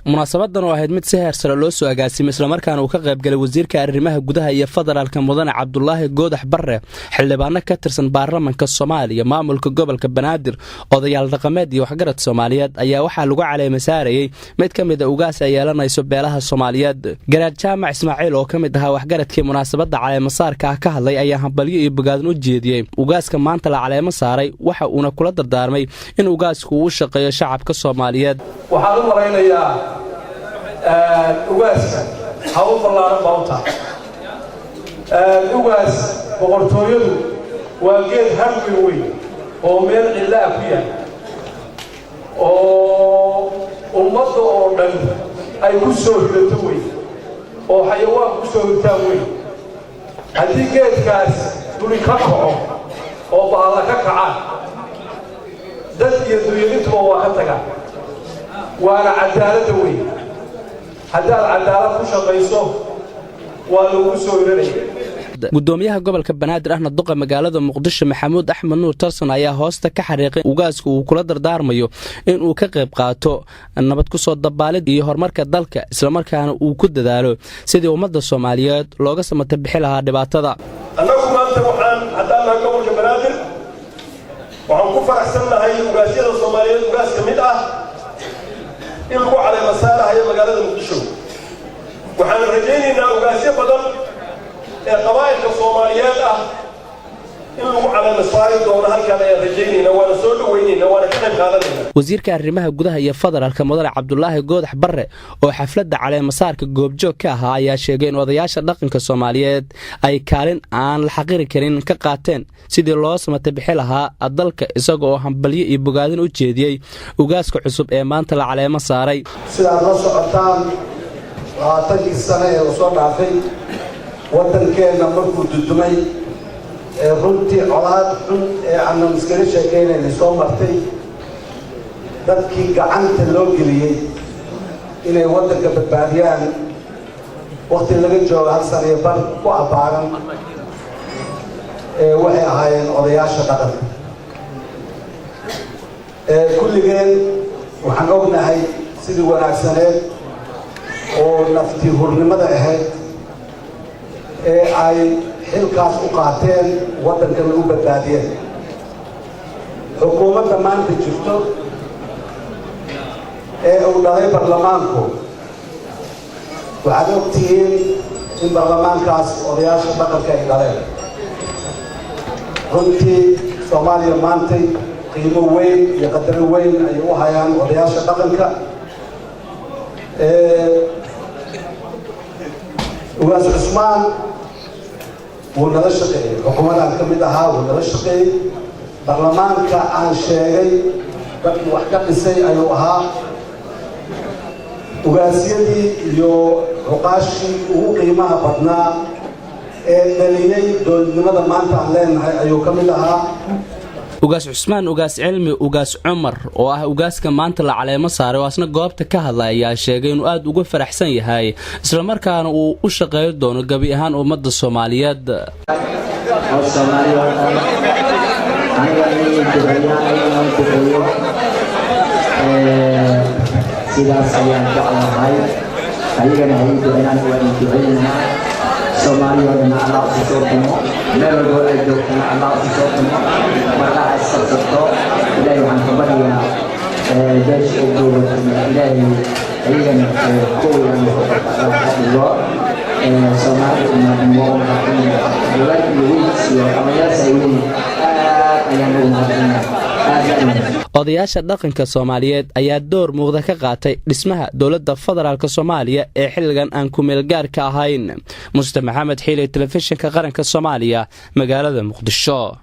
Munaasabadan oo ahayd mid si heer sare loo soo agaasimay, islamarkaana uu ka qaybgalay wasiirka arrimaha gudaha iyo federaalka, Mudane Cabdulaahi Goodax Barre, xildhibaano ka tirsan baarlamanka Soomaaliya, maamulka gobolka Banaadir, odayaal dhaqameed iyo waxgarad Soomaaliyeed, ayaa waxaa lagu caleema saarayey mid ka mid a ugaas ay yeelanayso beelaha Soomaaliyeed. Garaad Jaamac Ismaaciil oo ka mid ahaa waxgaradkii munaasabadda caleemasaarka ah ka hadlay ayaa hambalyo iyo bogaadin u jeediyey ugaaska maanta la caleemo saaray, waxa uuna kula dardaarmay in ugaasku uu u shaqeeyo shacabka Soomaaliyeed. Waxaan u malaynayaa ugaaska hawl ballaaran baa u tahay. Ugaas, boqortooyadu waa geed harwi weyn oo meel cidla ah ku yaal oo ummadda oo dhan ay ku soo hidato weyn oo xayawaan ku soo hirtaan weyn. Haddii geedkaas duli ka kaco oo bahalla ka kacaan, dad iyo dunyo intuba waa ka tagaan. Waana cadaaladda weyn. Haddaad cadaalad ku shaqayso, waa lagu soo hiranaya. Gudoomiyaha gobolka Banaadir ahna duqa magaalada Muqdisho, Maxamuud Axmed Nuur Tarsan, ayaa hoosta ka xariiqay ugaasku uu kula dardaarmayo inuu ka qayb qaato nabad kusoo dabaalid iyo horumarka dalka, islamarkaana uu ku dadaalo sidii ummadda Soomaaliyeed looga samata bixi lahaa dhibaatada. Annagu maanta waxaan haddaan nahay gobolka Banaadir, waxaan ku faraxsan nahay ugaasyada Soomaaliyeed ugaas ka mid ah in lagu caleema saarahayo magaalada Muqdisho. Waxaan rajaynaynaa ugaasyo badan ee qabaa'ilka Soomaaliyeed ah in lagu caleema saari doono halkaan ayaan rajaynaynaa, waana soo dhawaynaynaa, waana ka qayb qaadanayna. Wasiirka arrimaha gudaha iyo federaalka, Mudane Cabdulaahi Goodax Barre, oo xafladda caleemasaarka goobjoog ka ahaa, ayaa sheegay in odayaasha dhaqanka Soomaaliyeed ay kaalin aan la xaqiri karin ka qaateen sidii loo samata bixi lahaa dalka, isaga oo hambalyo iyo bogaadin u jeediyey ugaaska cusub ee maanta la caleemo saaray. Sidaad la socotaan, 20kii sano ee lasoo dhaafay waddankeenna markuu dudumay ee runtii colaad xun ee aanan iskaga sheekaynaynay soo martay, dadkii gacanta loo geliyey inay waddanka badbaadiyaan wakhti laga joogo hal sano iyo bar ku abbaaran ee waxay ahaayeen odayaasha dhaqanka. Kulligeen waxaan ognahay sidii wanaagsaneed oo nafti hurnimada ahayd ee ay xilkaas u qaateen, waddankana u badbaadiyeen. Xukuumadda maanta jirto ee uu dhalay baarlamaanku, waxaad og tihiin in baarlamaankaas odayaasha dhaqanka ay dhaleen. Runtii Soomaaliya maantay qiimo weyn iyo qadaro weyn ayay u hayaan odayaasha dhaqanka. Ugaas Cusmaan wuu nala shaqeeyey, xukuumadaan ka mid ahaa, wuu nala shaqeeyey. Baarlamaanka aan sheegay dadkii wax ka dhisay ayuu ahaa. Ugaasyadii iyo cuqaashii ugu qiimaha badnaa ee dhaliyey dowladnimada maanta aan leenahay ayuu ka mid ahaa. Ugaas Cusmaan Ugaas Cilmi Ugaas Cumar, oo ah ugaaska maanta la caleemo saaray oo asna goobta ka hadlay, ayaa sheegay inuu aada uga faraxsan yahay, islamarkaana uu u shaqeyn doono gebi ahaan ummadda Soomaaliyeed. Oo Soomaali oo dhan aniga inay duceeyaan, inaan duceeyo, sidaas ayaan jeclahay. Ayagana hay duceeyaan, waa in duceynaynaa. Soomaali oo dhan Allah isu soo dumo, meel walbo ay joogtana Allah isu soo dumo, markaha isqabsato. Ilaahay waxaan ka baryaa beesha ay dowladana Ilaahay ayagana kuwii ka dhigo. Soomaali waa u mahadcelinaya, gabar iyo wiilkiis iyo amayaasha ay leeyihin, aad ayaan ugu mahadcelinaya, aad baan. Odayaasha dhaqanka Soomaaliyeed ayaa door muuqda ka qaatay dhismaha dowladda federaalk Soomaaliya ee xilligan aan kumeelgaarka ahayn. Muste Maxamed Xiili, Telefishinka Qaranka Soomaaliya, magaalada Muqdisho.